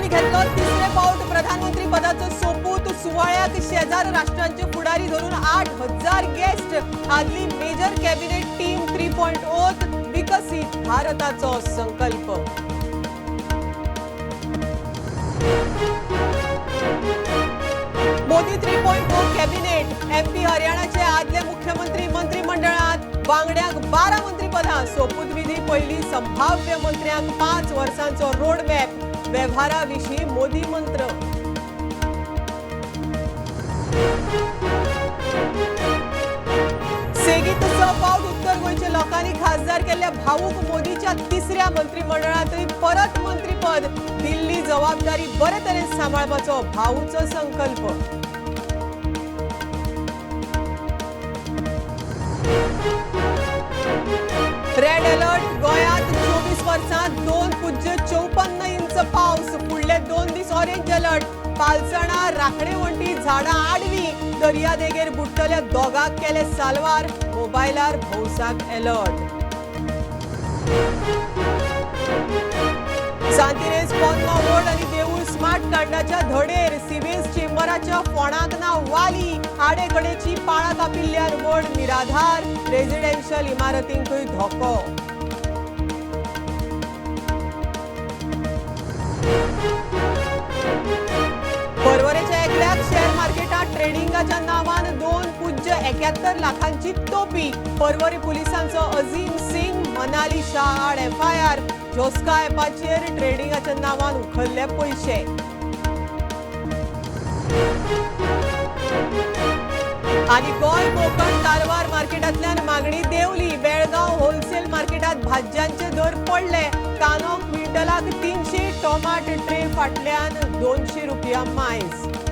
मोदींनी घेतलो तिसरे फावट प्रधानमंत्री पदाचो सोपूत. सुवाळ्याक शेजार राष्ट्रांचे फुडारी धरून 8000 गेस्ट. आदली मेजर कॅबिनेट टीम 3.0 विकसीत भारताचो संकल्प. मोदी 3.0 कॅबिनेट. एमपी हरियाणाचे आदले मुख्यमंत्री मंत्रिमंडळात, वांगड्यांक 12 मंत्रीपदां. सोपूतविधी पयली संभाव्य मंत्र्यांक 5 वर्सांचो रोडमॅप. वेव्हारा विशीं मोदी मंत्र. सेगीत 6 फावट उत्तर गोंयच्या लोकांनी खासदार केल्ल्या भावूक मोदीच्या तिसऱ्या मंत्रिमंडळातय परत मंत्रीपद. दिल्ली जबाबदारी बरे तरेन सांबाळपाचो भाऊचो संकल्प. Red alert. गोंयांत 24 वर्सांत 2.54 इंच पावस. फुडले 2 दीस ऑरेंज अलर्ट. पालसणां, राखणे वण्टी, झाडां आडवी. दर्यादेगेर बुडटल्या दोगांक केले साल्वार. मोबायलार भौसाक अलर्ट. सांतिनेज पोन्नो वोर्ड आनी देवूळ स्मार्ट कार्डाच्या धडेर सिवेज चेंबराच्या फोंडाक ना वाली. आडेकडेची पाळां कापिल्ल्यान व्हड निराधार. रेजिडेन्शियल इमारतींकूय धोको. पर्वरेच्या एकल्याक शेअर मार्केटात ट्रेडिंगाच्या नावान 2.71 लाखांची तोपी. पर्वरी पुलिसांचो अजीम सिंग, मनाली शाह आड एफआयआर. जोस्का ॲपाचेर ट्रेडिंगाच्या नावान उखल्ले पयशे. आनी गोंय कोकण कारवार मार्केटांतल्यान मागणी देंवली. बेळगांव होलसेल मार्केटात भाज्यांचे दर पडले. कांदो क्विंटलाक 300, टोमाट ट्रे फाटल्यान 200 रुपया मायज.